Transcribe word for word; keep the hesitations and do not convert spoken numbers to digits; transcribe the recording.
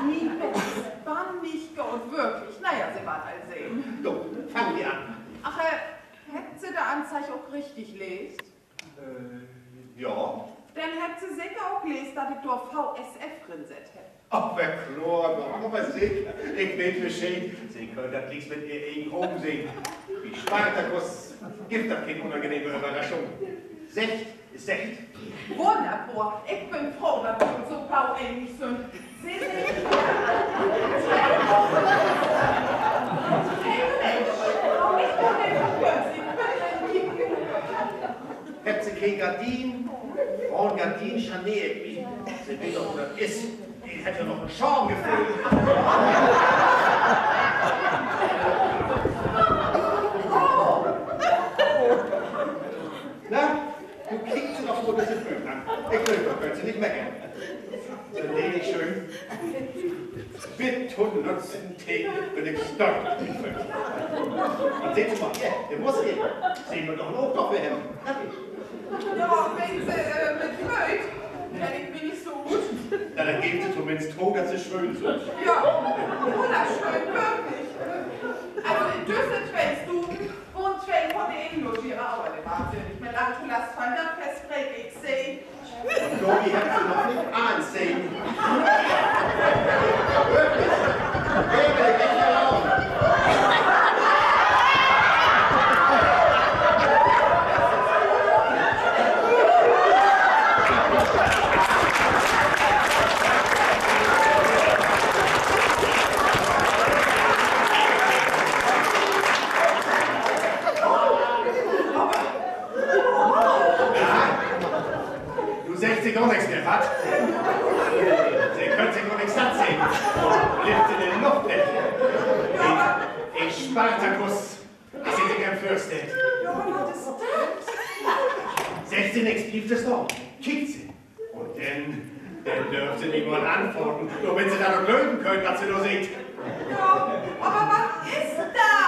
Mien Bett is bannig goot, würklich. Na ja, Se warrt al sehn. So, fangt wi an. Ach, äh, hebbt Se de Anzeig ok richtig leest? Äh, ja. Denn hebbt Se seker ok leest, dat ik dor V S F rinsett hebb. Aver kloor doch, aver seker. Ik weet Bescheed. Se köönt dat glieks mit Ehr egen Ogen sehn. Bi Spartakus gifft dat keen unangenehme Överraschung. Seggt is seggt. Wunnerbor. Ik bün froh, dat wi uns so gau enig sünd. Se seggt, Hebbt Se keen Gardien? Ahn Gardien schaneer ik mi. Se weet doch, wo dat is. Ik heff ja noch en Schaam gefunnen. Na, nu kiekt Se doch mal düsse Bööm an. Ik glööv, dor köönt Se nich meckern. Sünd de nich schöön? Bit to'n letzten Teken bün ik stolt op mien Fööt. Un seht Se mal hier, de Muskel, sehn wi doch ok noch, wi hebben. Ja, wenn Se, äh, mit Fööt, kenn ik mi nich so ut. Na, denn geevt Se tominnst to, dat Se schöön sünd. Ja, wunnerschöön, würklich. Also, in düsse twee Stünnen wahnt twee vun de Inlogierer, aver de warrt Se nich mehr lang to Last fallen, dat verspreek ik Se. Un dorbi hebbt Se noch nich allens sehn. Würklich. Würklich, ik verlaat. Na? Nu seggt Se gor nix mehr, wat? Se köönt sik gor nix satt sehn. Blifft in de Luft weg. Ik, ik Spartakus, as Se sik em vörstellt. Seggt Se nix, blievt Se stahn. Kiekt Se. Un denn, denn dörft Se mi mal anfaten, dormit Se dat ok glöven köönt, wat Se dor seht. Ja, aver wat is dat?